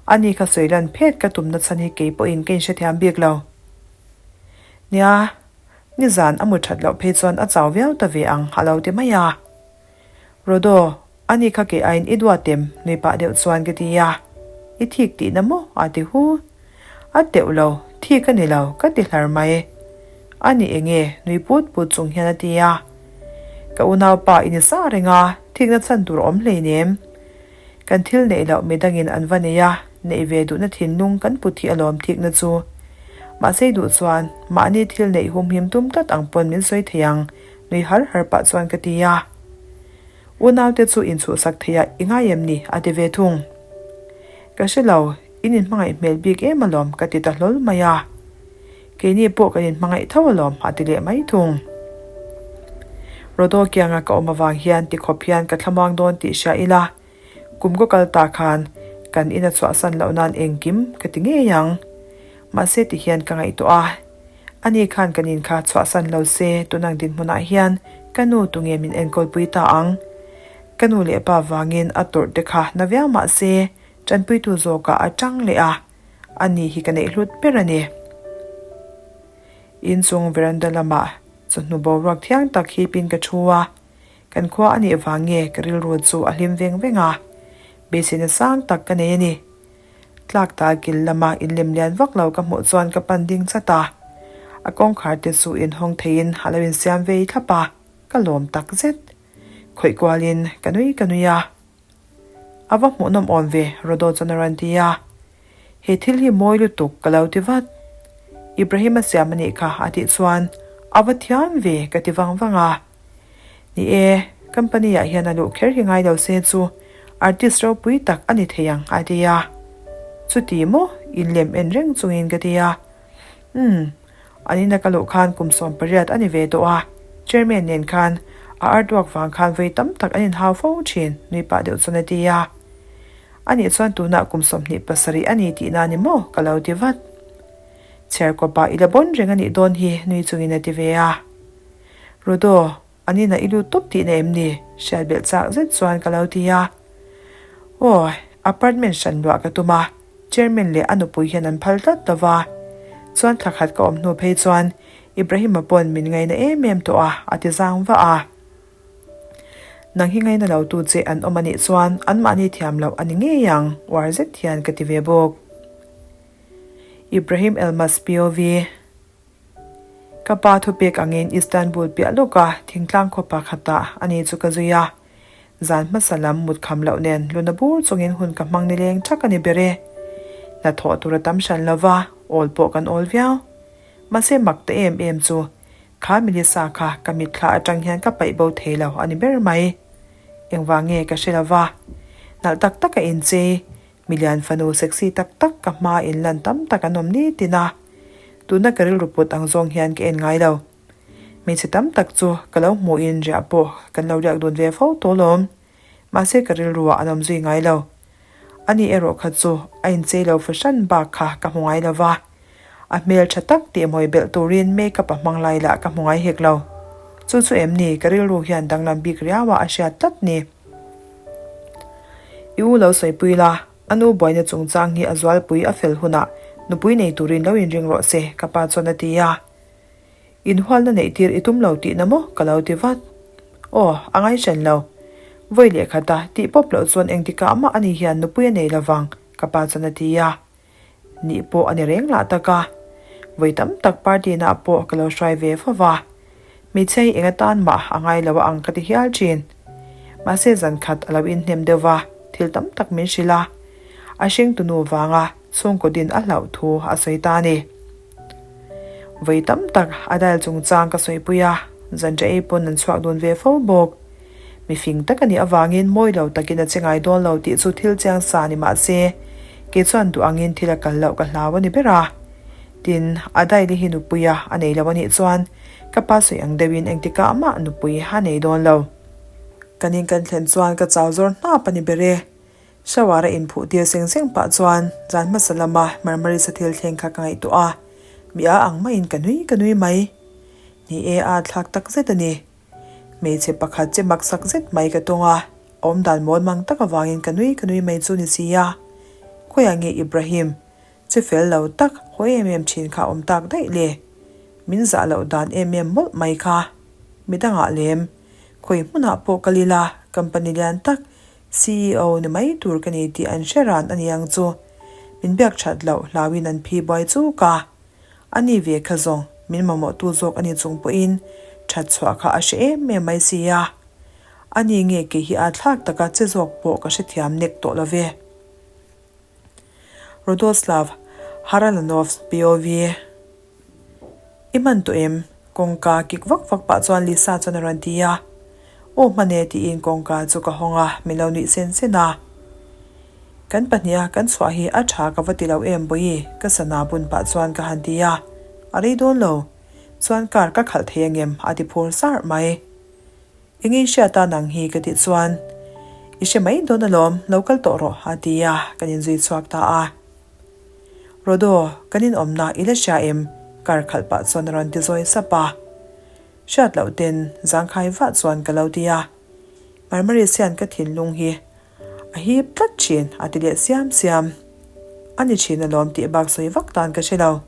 Ani kha sawi lan phet ka tumna chhan hi kei pawhin ka inhrethiam bik lo. Nia, nizan a mu that loh phei chuan a chau viau ta ve ang a lo ti mai a. Rodo, ani kha kei aiin i duat em? Nui pah deuh chuan ka ti a. I thik tihna maw? a ti hu. A teuh lo, thik a ni lo, ka ti hlar mai. A ni eng e? nui put put chung hian a ti a. Ka unaupa i ni sa reng a, thikna chhan tur a awm hleinem. Kan thil neih loh midangin an va nei a, neih ve duhna thinlung kan put hi alawm thikna chu. Mahse i duh chuan mahni thil neih humhim tum tlat ang pawn min sawi thei ang, nui har har pah chuan ka ti a. Unaute chu inchhuhsak theiah i ngai em ni? a ti ve thung. Ka hre lo, in inhmangaih hmel bik em alawm ka ti ta hlawl mai a. Keini pawh kan inhmangaih tho alawm a ti leh mai thung. Rodo kianga ka awm avang hian tikhawp hian ka thlamuang dawn tih hria ila, kum ka kal ta khan kan ina chhuahsan loh nan engkim ka ti ngei ang. Mahse ti hian ka ngaihtuah a. Ani khan kan in kha chhuahsan lo se tunang dinhmunah hian ka nu tunge min enkawlpui ta ang. Ka nu leh pa vangin a tawrh te kha na viau mah se tanpuitu zawkah a tang leh a, ani hi ka neih hlut ber a ni. Inchung veranda lamah chawhnu boruak thiang tak hipin ka thu a, kan khua a nih vang nge ka rilru chu a hlim veng veng a, beiseina sang tak ka nei a ni. Tlak ta kil lama inlem lian vak lo ka hmuh chuan ka pan ding chat a, a kawngkhar te chu inhawng theiin a lo insiam vei thlap a, ka lawm tak zet. Khawih kualin ka nui ka nui a. A va hmuhnawm awm ve, Rodo chuan a rawn ti a. He thil hi mawi lutuk ka lo ti vat. Ibrahim a siam a nih kha a tih chuan a va thiam ve ka ti vang vang a. Ni e, company ah hian a luh kher hi ngai lo se chu artist ropui tak a ni thei ang a ti a. Chuti maw? Inlem en reng chungin ka ti a. Umm, an ina ka luh khan kum 18 a ni ve tawh a, chairman nen khan. A artwork vang khan vawi tam tak an inhau fo thin, nui pah deuh chuan a ti a. Anih chuan tunah kum 27 a ni tihna ni maw? ka lo ti vat. Chhiarkawpah i la bawn reng a nih dawn hi, nui chungin a ti ve a. Rudo, an inah i lut tawp tihna em ni? Hriat belh chak zet chuan ka lo ti a. Aw, apartment hran luah ka tum a, chairman leh a nupui hian an phal tlat lo va. Chuan thla khat ka awm hnu phei chuan Ibrahima pawn min ngaina em em tawh a, a ti zang vah a. Nang hi ngaina lo tu che an awm a nih chuan anmahni thiam loh a ni ngei ang, uar zet hian ka ti ve bawk. Ibrahim Elmas POV. Ka pa thupek angin Istanbul piah lawka thingtlang khaw pakhatah a ni chu ka zui a. Zan hmasa lam mut kham loh nen luna bur chungin hun ka hmang nileng thak a ni ber e. Hnathawh tur a tam hran lova, awl pawh kan awl viau. Mahse mak ta em em chu kha Melissa kha ka mitthla atang hian ka paih bo thei lo a ni ber mai. Engvang nge ka hre lova. Nalh tak tak a inchei, milian fanu sexy tak tak ka hma in lan tam tak an awm nitin a. Tuna ka rilru put ang zawng hian ka en ngai lo. Hmeichhe tam tak chu ka lo hmuhin riah pawh kan lo riak dun ve fo tawh lawm. Mahse ka rilruah an awm zui ngai lo. Ani erawh kha chu a inchei lo fahran bak kha ka hmu ngai lo va. A hmel tha tak tih mawi belh turin makeup a hmang lai lah ka hmu ngai hek lo. Chu chu em ni ka rilru hian danglam bik riau a a hriat tlat ni. I u lo sawipui la, a nu buaina chungchang hi a zualpui a fel hunah nupui nei turin lo inring rawh se ka pa chuan a ti a. Inhualna neih tir i tum lo tihna maw? ka lo ti vat. Aw, a ngai hran lo. Vawi lehkhata tih pawp loh chuan engtikah mah ani hian nupui a nei lovang, ka pa chuan a ti a. Nih pawh a ni reng lah tak a. Vawi tam tak party naah pawh ka lo hruai ve fo va. Hmeichhia hi eng atan mah a ngai lo a ang ka ti hial thin. Mahse zan khat a lo inhnem deuh va, thil tam tak min hrilh a. A hringtunu vanga chhungkaw din a hlauh thu a sawi ta a ni. Vawi tam tak a dial chungchang ka sawipui a, zanṭa ei pawn an chhuak dun ve fo bawk. Mi fing tak a nih avangin mawi lo takin a che ngai dawn lo tih chu thil chiang sa ni mah se, kei chuan duh angin thil a kal loh ka hlau a ni ber a. Tin, a dial-i hi nupuia a nei lo a nih chuan ka pa sawi ang deuhin engtikah mah nupui a nei dawn lo. Kan in kan thlen chuan ka chau zawr hnap a ni ber e. Shower a inphuh tir seng seng pah chuan zan hmasa lama Marmarisa thil thleng kha ka ngaihtuah a, mi a ang maiin ka nui ka nui mai. Ni e, a thlak tak zet a ni. Hmeichhe pakhat che maksak zet mai ka tawng a, awmdan mawl mang tak avangin ka nui ka nui mai chu ni si a. Khawiah nge Ibrahim, che fel lo tak, haw em em thin kha awm tak daih le? Min zah loh dan em em mawlh mai kha. Midangah lem, khawi hmunah pawh kal ila, company lian tak, Ceo ni mai tur ka ni tih an hre ran a ni ang chu. Min biak that loh hlauin an phi buai chuk a. A ni ve kha zawng, min mamawhtu zawk a ni chung pawhin that chhuah kha a hre em em mai si a. A ni nge kei hi a thlak taka che zawk pawh ka hrethiam nek tawh lo ve. Rodoslav Haralanov POV. I hman tawh em? Kawngka kik vak vak pah chuan Lisa chuan a rawn ti a. Aw hman e tiin kawngka chu ka hawng a, min lo nuih sen sen a. Kan pahniha kan chhuah hi a tha ka va ti lo em Bawihi? Ka sana bun pah chuan ka han ti a. A rei dawn lo. Chuan car ka khalh thei angem? A ti phur sar mai. Eng i hriat a nang hi ka tih chuan, I hre mai dawn alawm, lo kal tawh rawh a ti a, kan inzui chhuak ta a. Rodo, kan inawmna i la hria em? Kar khalh pah chuan a rawn ti zawi sap a. Hriat loh ten zangkhai vah chuan ka lo ti a. Marmaris hian ka thinlung hi a hip tlat thin a ti leh siam siam. A ni thin alawm tih bak sawi vak tan ka hre lo.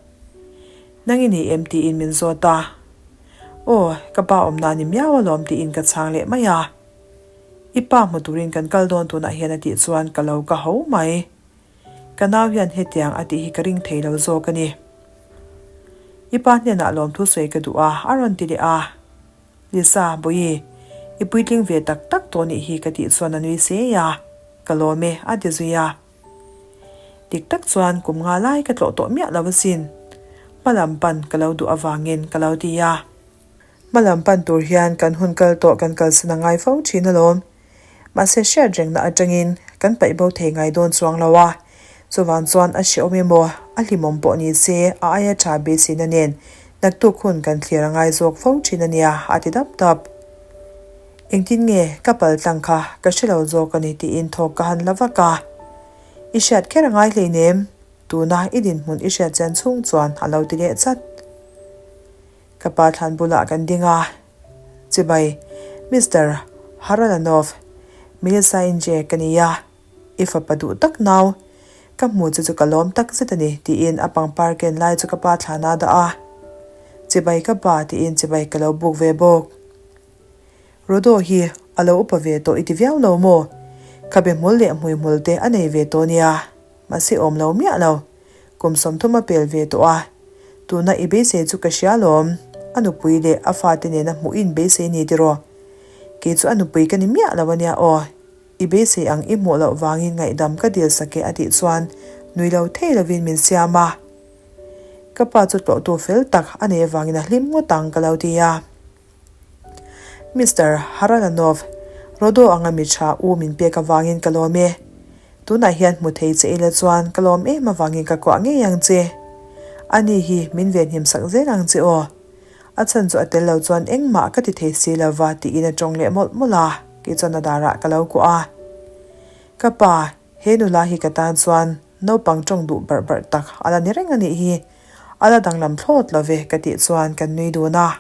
Nang i ni em tiin min zawt a. Aw, ka pa awmna a ni miau alawm tiin ka chhang leh mai a. I pa hmu turin kan kal dawn tunah hian a tih chuan ka lo ka ho mai. Ka nau hian hetiang a tih hi ka ring thei lo zawk a ni. I pa hnenah lawmthu sawi ka duh a, a rawn ti leh a. Lisa, Bawihi, i puitling ve tak tak tawh nih hi ka tih chuan a nui sei a. Ka lawm e, a ti zui a. Dik tak chuan kum nga lai ka tlawh tawh miah lo asin. Hmalam pan ka lo duh avangin ka lo ti a. Hmalam pan tur hian kan hun kal tawh kan kalsan a ngai fo thin alawm. Mahse hriat rengna atangin kan paih bo thei ngai dawn chuang lo a, chuvang chuan a hrehawm emaw a hlimawm pawh ni se a aia tha beiseina nen naktuk hun kan thlir a ngai zawk fo thin a nia a ti dap dap. Engtin nge ka pal tlang kha ka hre lo zawk a ni tiin thawk ka han la vak a. I hriat kher a ngai hleinem, tuna i dinhmun i hriat chian chhung chuan a lo ti leh chat. Ka pa thlan bulah kan ding a, Chibai, Mister Haralanov, Melissa Inje ka ni a, i fapa duh tak nau, ka hmu che chu ka lawm tak zet a ni, tiin a pangpar ken lai chu ka pa thlan a dah a. Chibai ka pa, tiin chibai ka lo buk ve bawk. Rodo hi a lo upa ve tawh i ti viau lo maw? Khabe hmul leh hmuihmul te a nei ve tawh nia, mahse awm lo miah lo. Kum 30 a pel ve tawh a, tuna i beisei chu ka hria lawm, a nupui leh a fate nena hmuh in beisei ni tiraw? Kei chu a nupui ka ni miah lo ania aw, i beisei ang i hmuh loh vangin ngaihdam ka dil sak e a tih chuan nui lo thei lovin min siam a. Ka pa chu tlawhtu fel tak a nei avangin a hlim ngawt ang ka lo ti a. Mister Haralanov, Rodo anga mi tha u min pek avangin ka lawm e. Tunah hian hmu thei che ila chuan ka lawm em avangin ka kuah ngei ang che. Ani hi min venhim sak zel ang che aw. A chhan chu a tel lo chuan engmah ka ti thei si lova tiin a tawng leh mawlh mawlh a, kei chuan a darah ka lo kuah a. Ka pa, he nula hi ka tan chuan naupang tawng duh barh barh tak a la ni reng a nih hi. A la danglam thlawt lo ve ka tih chuan kan nui dun a.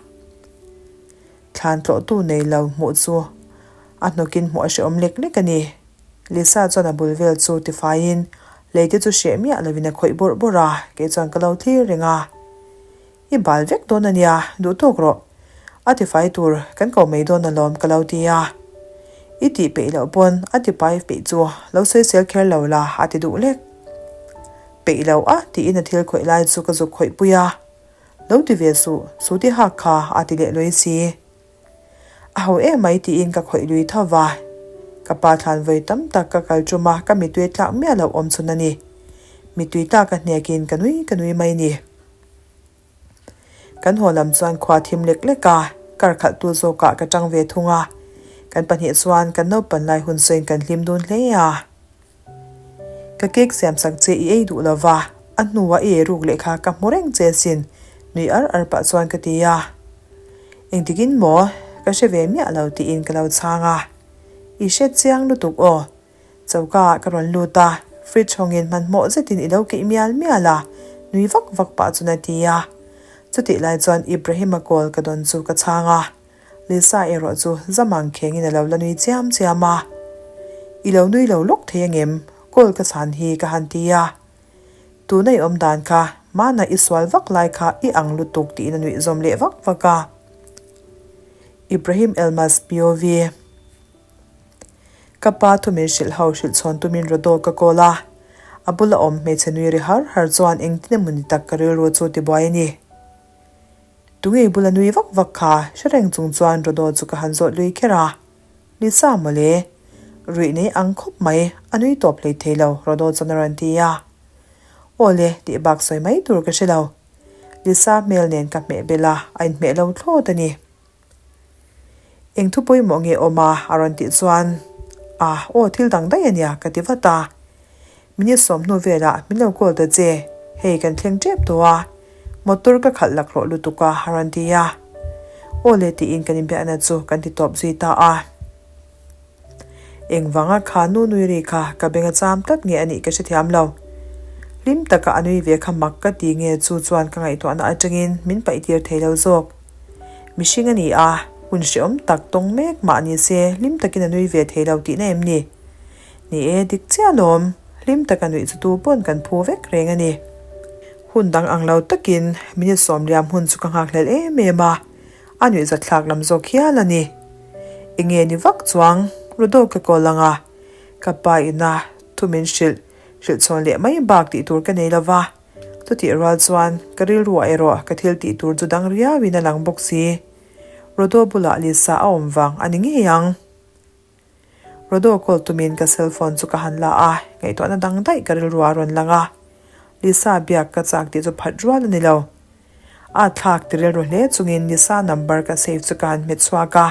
Thlan tlawhtu nei lo hmuh chu a hnawkin hmuh a hrehawm lek lek a ni. Lisa chuan a bul vel chu tifaiin lei te chu hreh miah lovin a khawih bawrh bawrh a, kei chuan ka lo thlir reng a. I bal vek dawn a nia, duh tawk rawh. A tifai tur kan ko mai dawn alawm ka lo ti a. I tih peih loh pawn a tipai peih chu lo sawisel kher lo la a ti duh lek. Peih lo a tiin a thil khawih lai chu ka zuk khawih pui a. Lo ti ve suh, su ti hak kha a ti leh lui si. A ho em mai tiin ka khawih lui tho va. Ka pa thlan vawi tam tak ka kal tum a, ka mitui tlak miah loh awm chhun a ni. Mitui tlak a hnekin ka nui ka nui mai ni. Kan haw lam chuan khua thim lek lek a, kar khalh tu zawkah ka tang ve thung a. Kan pahnih chuan kan naupan lai hun sawiin kan hlim dun hle a. Ka cake siam sak che i ei duh lo va, a hnua i ei ruk leh kha ka hmu reng che sin, nui ar ar pah chuan ka ti a. Engtikin maw? Ka hre ve miah lo tiin ka lo chhang a. I hre chiang lutuk aw. Choka ah ka rawn lut a, fridge hawngin hmanhmawh zetin i lo keih mial mial a, nui vak vak pah chuan a ti a. Chutih lai chuan Ibrahim-a call ka dawn chu ka chhang a. Lisa erawh chu zamang khengin a lo la nui chiam chiam a. I lo nui lo lawk thei angem? Call ka chhan hi ka han ti a. Tuna i awm dan kha hmana i sual vak lai kha i ang lutuk tiin a nuih zawm leh vak vak a. Ibrahim Elmas POV. Ka pa thu min hrilh ho hrilh chhawn tumin Rodo ka call a. A bula awm hmeichhe nui ri har har chuan engtin emaw ni tak ka rilru chu tibuai a ni. Tungei bula nui vak vak kha hre reng chung chuan Rodo chu ka han zawt lui kher a. Lisa mawle, ruih nei ang khawp mai, a nui tawp hlei thei lo, Rodo chuan a rawn ti a. Aw le, tih bak sawi mai tur ka hre lo. Lisa hmel nen ka hmeh bel a, a inhmeh lo thlawt a ni. Eng thu pawimawh nge awm a? a rawn tih chuan, Ah, aw thil dang daih a nia, ka ti vat a. Minute 10 velah min lo call ta che, hei kan thleng tep tawh a, motor ka khalh laklawh lutuk a, a rawn ti a. Aw le tiin kan inbiakna chu kan ti tawp zui ta a. Engvanga kha nu nui ri kha ka beng a cham tlat nge a nih ka hrethiam lo. Hlim taka a nui ve kha mak ka ti nge chu chuan ka ngaihtuahna atangin min paih tir thei lo zawk. Mihring a ni a, hun hrehawm tak tawng mek mah ni se hlim takin a nui ve thei lo tihna em ni? Ni e, dik chiah lawm, hlim taka nuih chu tu pawn kan phu vek reng a ni. Hun dang ang lo takin minute 10 liam hun chu ka nghakhlel em em a. A nuihzatthlak lam zawk hial a ni. Enge ni vak chuang Rudolf ka call ang a, ka pa ina thu min hrilh, hrilh chhawn leh mai bak tih tur ka nei lo va. Chutih rual chuan ka rilruah erawh ka thil tih tur chu dang riauin a lang bawk si. Rudolf bulah Lisa a awm vang a ni ngei ang. Rodo call tumin ka cellphone chu ka han la a, ngaihtuahna dang daih ka rilru a rawn lang a. Lisa biak ka chak tih chu phat rual a ni lo. A thlak ti rilru hle chungin Lisa number ka save chu ka han hmet chhuak a.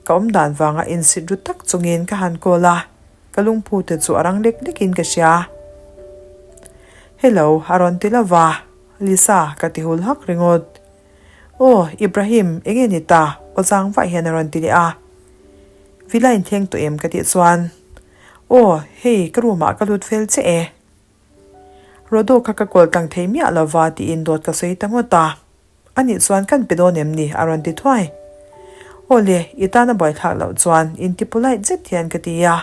Ka awm dan vanga insit ru tak chungin ka han call a, ka lungphu te chu a rang lek lekin ka hria. Hello, a rawn ti lova, Lisa ka ti hul hak ringawt. Aw, Ibrahim, enge ni ta? Aw zang vah hian a rawn ti leh a. Villa in thleng tawh em ka tih chuan, Aw, hei ka room ah ka lut fel che e. Rodo kha ka kawl tlang thei miah lova tiin dawt ka sawi ta ngawt a. Anih chuan kan pe dawn em ni? a rawn ti thuai. Aw le, i tana buaithlak loh chuan inti polite zet hian ka ti a.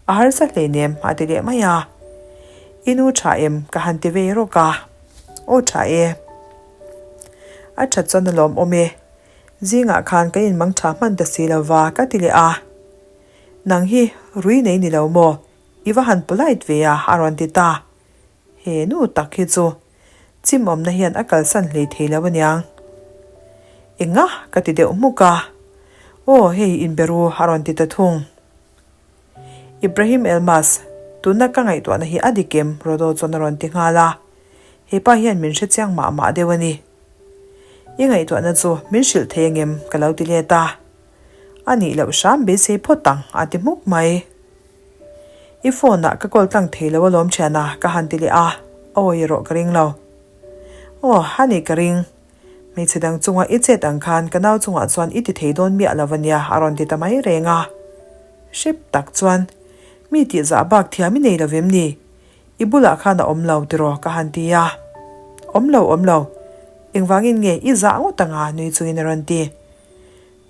A harsa hleinem a ti leh mai a. I nu tha em? ka han ti vei rawk a. Aw tha e. A that chuan a lawmawm e. Zingah khan kan inmang tha hman ta si lova ka ti leh a. Nang hi rui nei ni lo maw? I va han polite ve a a rawn ti ta. He nu tak hi chu chim awmna hian a kalsan hlei thei lo aniang. Enga ka ti deuh hmuk a. Aw hei inbe ru a rawn ti ta thung. Ibrahim Elmas, tuna ka ngaihtuahna hi a dik em? Rodo chuan a rawn ti nghal a. He pa hian min hre chiang mah mah deuh a ni. I ngaihtuahna chu min hrilh thei angem? ka lo ti let a. A nih loh hram beisei phawt ang, a ti hmuk mai. I phone ah ka call tlang thei lo alawm thiana, ka han ti leh a. Awi erawh ka ring lo. Aw, a nih ka ring. Hmeichhe dang chunga i chet ang khan ka nau chungah chuan i ti thei dawn miah lo a nia a rawn ti ta mai reng a. Hrep tak chuan, Mi tihzah bak thiam i nei lo vem ni? I bulah khan a awm lo tiraw ka han ti a. Awm lo, awm lo. Engvangin nge i zah ngawt anga nui chungin a rawn ti.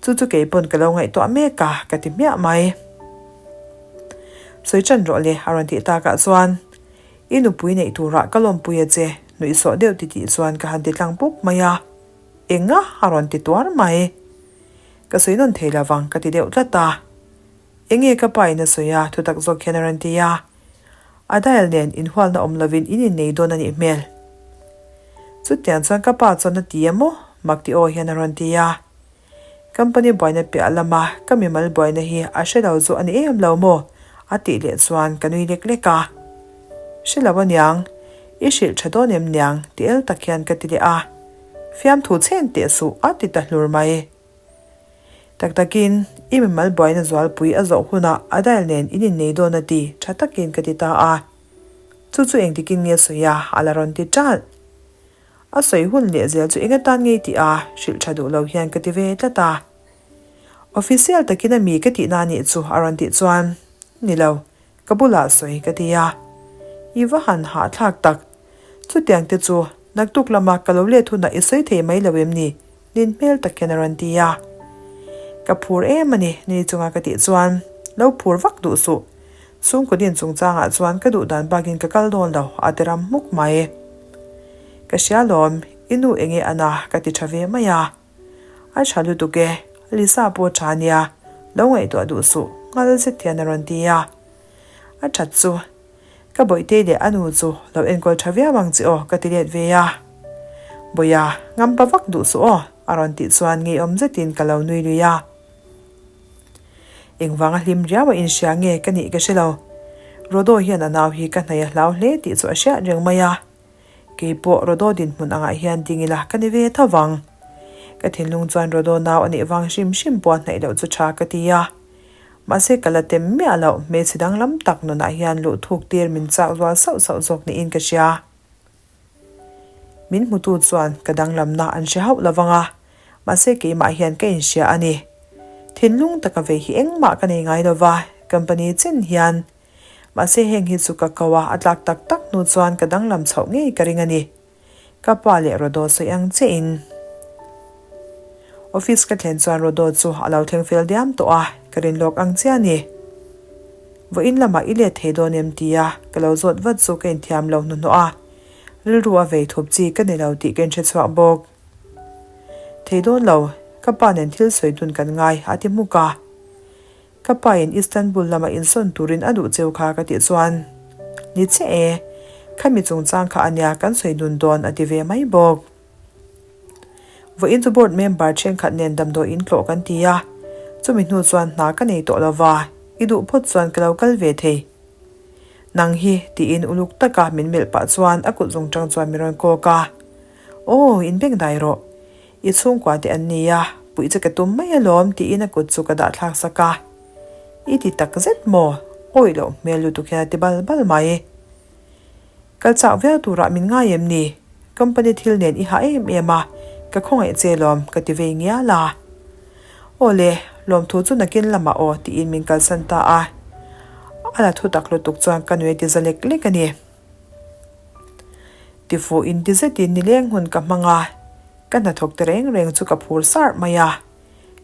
Chu chu kei pawn ka lo ngaihtuah mek a, ka ti hmiah mai. Sawi ṭan rawh le, a rawn tih takah chuan, I nupui neih turah ka lawmpui a che, nuihsawh deuh ti tih chuan ka han ti tlang pup mai a. Enga? a rawn ti tuar mai. Ka sawi nawn thei lovang, ka ti deuh tlat a. Enge ka pa in a sawi a, thutak zawk hian a rawn ti a. A dial nen inhualna awm lovin in innei dawn a nih hmel. Chutiang chuan ka pa chuan a ti em aw? Mak ti aw hian a rawn ti a. Company buaina piah lama ka mimal buaina hi a hre lo chu a ni em lo maw? A tih leh chuan ka nui lek lek a. Hre lo aniang, i hrilh tha dawn em niang? Ti el tak hian ka ti leh a. Fiamthu chhen teh suh a ti ta hlur mai. Tak takin, i mimal buaina zualpui a zawh hunah a dial nen in innei dawn a ti, tha takin ka ti ta a. Chu chu engtikin nge sawi a, a la rawn ti ṭalh. A sawi hun leh zel chu eng atan ngei tih a, hrilh tha duh lo hian ka ti ve tlat a. Official takin a mi ka tihna anih chu a rawn tih chuan, Ni lo, Ka bulah sawi ka ti a, I va han hahthlak tak. Chutiang te chu naktuk lama ka lo let hunah i sawi thei mai lo em ni? Nin hmel tak hian a rawn ti a. Ka phur em a ni, nui chunga ka tih chuan, Lo phur vak duh suh. Chhungkaw din chungchangah chuan ka duh dan bakin ka kal dawn lo, a ti ram hmuk mai. Ka hria lawm, i nu enge a na ka ti tha ve mai a. A tha lutuk e, Lisa pawh tha nia, lo ngaihtuah duh suh, nghal zet hian a rawn ti a. A that chu, ka Bawihtei leh a nu chu lo enkawl tha viau ang che aw ka ti let ve a. Bawiha, ngampa vak duh suh aw, a rawn tih chuan ngeiawm zetin ka lo nui lui a. Engvanga hlim riau a inhria nge ka nih ka hre lo. Rodo hian a nau hi ka hnaih a hlau hle tih chu a hriat reng mai a. Kei pawh Rodo dinhmun angah hian ding ila ka ni ve tho vang. Ka thinlung chuan Rodo nau a nih vang hrim hrim pawh a hnaih loh chu tha ka ti a. Mahse ka la tem miah loh, hmeichhe danglam tak nunah hian luh thuk tir min chak zual sauh sauh zawk niin ka hria. Min hmutu chuan ka danglamna an hre hauh lo vang a, mahse keimah hian ka inhria a ni. Thinlung taka vei hi engmah ka nei ngai lo va, company chen hian Mahse heng hi chu ka ko a, a tlak tak tak hnu chuan ka danglam chhoh ngei ka ring a ni. Ka pa leh Rodo sawi ang chiahin. Office ka thlen chuan Rodo chu a lo thleng fel diam tawh a, ka rin lawk ang chiah a ni. Vawiin lamah i let thei dawn em tia ka lo zawt vat chu ka inthiam lo hnuhnawh a, rilru a vei thup chi ka ni lo tih ka inhre chhuak bawk. Thei dawn lo, ka pa nen thil sawi dun kan ngai a ti hmuk a. Ka pa in Istanbul lama insawn turin a duh cheu kha ka tih chuan, Ni che e, khami chungchang kha ania kan sawi dun dawn a ti ve mai bawk. Vawiin chu board member thenkhat nen damdawi in tlawh kan ti a, chumi hnu chuan hna ka nei tawh lova, i duh phawt chuan ka lo kal ve thei. Nang hi, tiin uluk taka min melh pah chuan a kut zungchang chuan min rawn kawk a, Aw, inbengdai rawh. I chhungkua te an nia, puih che ka tum mai alawm tiin a kut chu ka dah thlak sak a. I ti tak zet maw? Awih loh hmel lutuk hian a ti bal bal mai. Kal chak viau turah min ngai em ni? Company thil nen i hah em em a, ka khawngaih che lawm ka ti vei ngial a. Aw le, Lawmthu chu nakin lamah aw tiin min kalsan ta a. A la thutak lutuk chuan ka nui a ti za lek lek a ni. Tifuh inti zetin nileng hun ka hmang a, ka hnathawk te reng reng chu ka phur sarh mai a.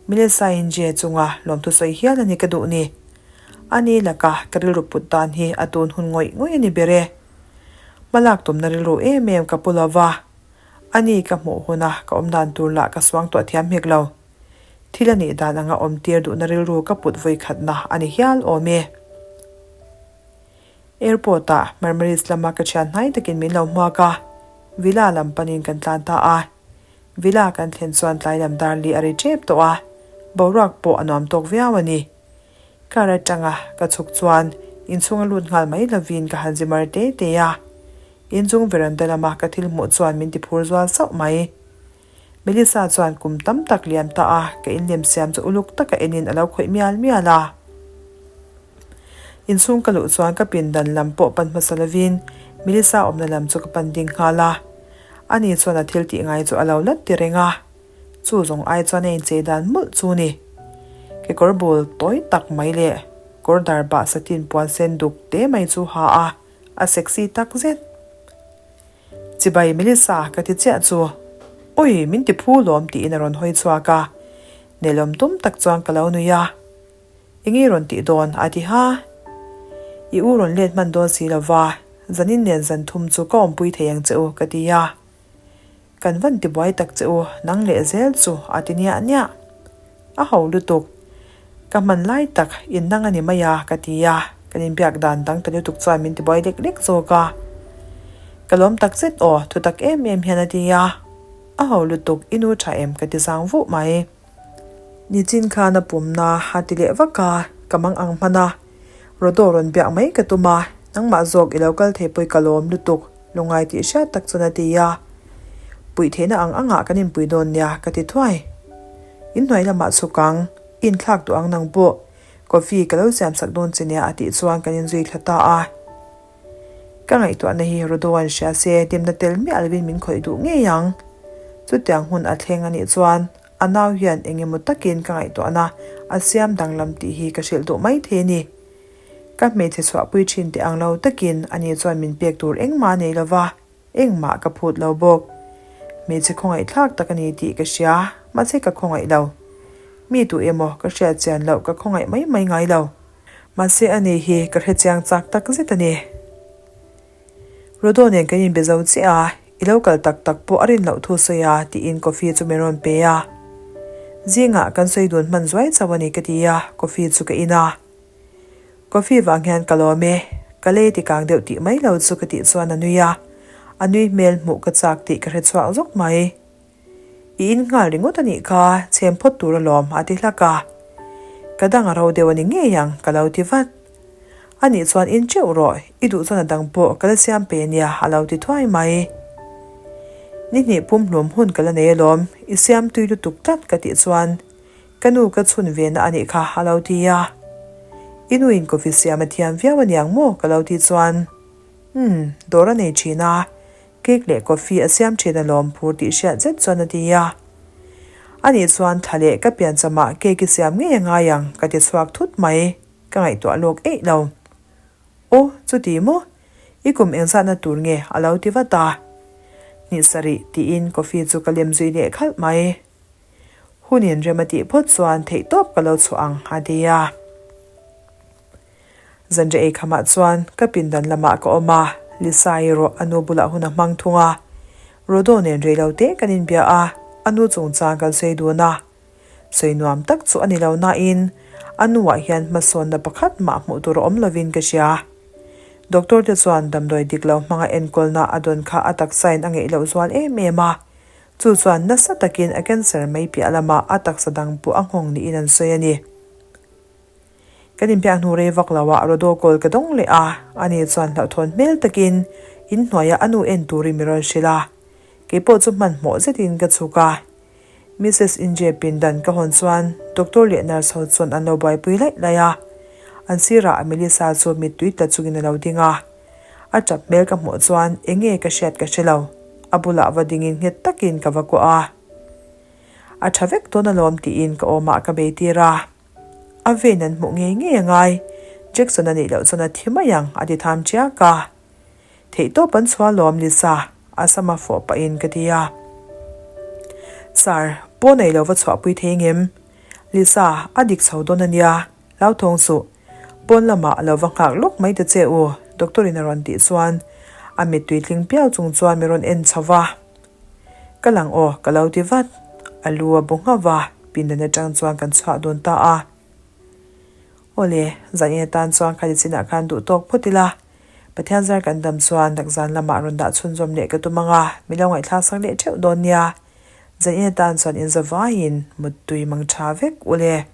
Melissa Inje chunga lawmthu sawi hial a ni ka duh ni. Ani laka ka rilru put dan hi a tun hun ngawih ngawih a ni ber e. Hmalak tumna rilru em em ka pu lo va, ani ka hmuh huna ka awm dan tur lah ka suang tuah thiam hek lo. Thil a nih dan anga awm tir duhna rilru ka put vawi khatna a ni hial awm e. Airport ah Marmaris lama ka thian hnai takin min lo hmuak a, Villa lam panin kan tlan ta a. Villa kan thlen chuan tlai lam dar li a ri tep tawh a, boruak pawh a nuam tawk viau a ni. Car atanga ka chhuk chuan inchhunga lut nghal mai lovin ka han zimar te te a, inchung veranda lama ka thil hmuh chuan min ti phur zual sauh mai. Melissa chuan kum tam tak liam ta a, ka inlem siam chu uluk taka enin a lo khawih mial mial a. Inchhung ka luh chuan ka pindan lam pawh pan hmasa lovin Melissa awmna lam chu ka pan ding nghal a. Ani chuan a thil tih ngai chu a lo lat ti reng a, chu zawng ai chuan a inchei dan mawlh chu ni. Kekawr bul tawi tak mai leh kawr dar bah satin puan sen duk te mai chu ha a, a sexy tak zet. Chibai Melissa ka ti chiah chu, Ui, min ti phu lawm tiin a rawn hawi chhuak a, nelawm tum tak chuan ka lo nui a. Enge rawn tih dawn? a ti ha. I u rawn let hman dawn si lova, zanin nen zan thum chu ka awmpui thei ang che u, ka ti a. Kan van ti buai tak che u, nang leh zel chu, a ti niah niah. A ho lutuk. Ka hman lai tak, in nang a ni mai a, ka ti a. Kan inbiak dan dang ta lutuk chuan min ti buai lek lek zawk a. Ka lawm tak zet aw, thutak em em hian a ti a. A ho lutuk, i nu tha em? ka ti zang vuh mai. Nichin khan a pumna a ti leh vak a, ka mang ang hman a. Rodo rawn biak mai ka tum a, nangmah zawk i lo kal thei pawi ka lawm lutuk, lungngai tih hriat tak chuan a ti a. Puih theihna ang angah kan inpui dawn nia ka ti thuai. Inhnuai lamah chhuk ang, i inthlak duh ang nang pawh, coffee ka lo siam sak dawn che nia a tih chuan kan inzui thla ta a. Ka ngaihtuahna hi Rodoan hria se dimna tel miah lovin min khawih duh ngei ang. Chutiang hun a thleng a nih chuan a nau hian eng emaw takin ka ngaihtuahna a siam danglam tih hi ka hrilh duh mai thei a ni. Ka hmeichhe chhuahpui thin teh ang lo takin ani chuan min pek tur engmah a nei lova, engmah ka phut lo bawk. Hmeichhe khawngaihthlak tak a ni tih ka hria, mahse ka khawngaih lo. Mi tu emaw ka hriat chian loh ka khawngaih mai mai ngai lo. Mahse a ni hi ka hre chiang chak tak zet a ni. Rodo nen kan inbe zo chiah a, i lo kal tak tak pawh a rin loh thu sawi a tiin coffee chu min rawn pe a. Zingah kan sawi dun hman zuai chauh a ni ka ti a, coffee chu ka in a. Coffee vang hian ka lawm e, ka lei ti kang deuh tih mai lo chu ka tih chuan a nui a, a nui hmel hmuh ka chak tih ka hre chhuak zawk mai. I in nghal ringawt a nih kha, chhem phawt tur alawm a ti hlak a. Ka dang a ro deuh a ni ngei ang ka lo ti vat. A nih chuan in teuh rawh, i duh chuan a dang pawh ka la siam pe nia a lo ti thuai mai. Ni hnih pum hlum hun ka la nei alawm, i siam tui lutuk tlat ka tih chuan ka nu ka chhun ve na a nih kha a lo ti a. I nu in coffee siam a thiam viau a niang maw ka lo ti chuan umm dawr a nei thin a, Cake leh coffee a siam thin alawm phur tih hriat zet chuan a ti a. Anih chuan thla leh ka pianchamah cake i siam ngei a ngai ang ka ti chhuak thut mai, ka ngaihtuah lawk eih lo. Aw, chuti maw? I kum engzatna tur nge a lo ti vat a. Hnih sarih tiin coffee chu ka lem zui leh khalh mai. Hunin rem a tih phawt chuan theihtawp ka lo chhuah ang a ti a. Zanriah ei khamah chuan ka pindan lamah ka awm a, Lisa erawh a nu bulah hun a hmang thung a. Rodo nen rei lo te kan inbia a, a nu chungchang kan sawi dun a. Sawi nuam tak chu a ni lo nain a nuah hian hmasawnna pakhat mah hmuh tur a awm lovin ka hria. Doctor te chuan damdawi dik lo hmanga enkawlna a dawn kha a taksain a ngeih loh zual em em a, chu chuan nasa takin a cancer mai piah lamah a taksa dang pawh a nghawng niin an sawi a ni. Kan inbiak hnu rei vak lo ah Rodo call ka dawng leh a, ani chuan hlauhthawn hmel takin inhnuaiah a nu en turin mi rawn hrilh a. Keipawh chu hmanhmawh zetin ka chhuk a. Missus Inje pindan ka hawn chuan doctor leh nurse ho chuan an lo buaipui laih laih a. An sirah Melissa chu mittui tla chungin a lo ding a. A tap hmel ka hmuh chuan enge ka hriat ka hre lo. A bulah va dingin nghet takin ka va kuah a. A tha vek dawn alawm tiin ka awmah ka bei tir a. A vein an hmuh ngei ngei a ngai. Jackson a nih loh chuan a thi mai ang, a ti tham ṭiak a. Theihtawp an chhuah lawm Lisa, a sama fawh pahin ka ti a. Sir, pawn ei lo va chhuahpui thei ngem? Lisa, a dik chho dawn a nia, hlauthawng suh. Pawn lamah a lo va nghak lawk mai ta che u, doctor in a rawn tih chuan a mittui tling piau chung chuan mi rawn en chho va. Ka lang aw, ka lo ti vat. A lu a bu nghauh va, pindan atang chuan kan chhuah dun ta a. Awle, zan in atan chuan khati chinah khan duh tawk phawt ila. Pathian zar kan dam chuan nakzan lamah rawn dah chhunzawm leh ka tum ang a, mi lo ngaihthlak sak leh theuh dawn nia. Zan in atan chuan inzavaiin muttui mang tha vek ule.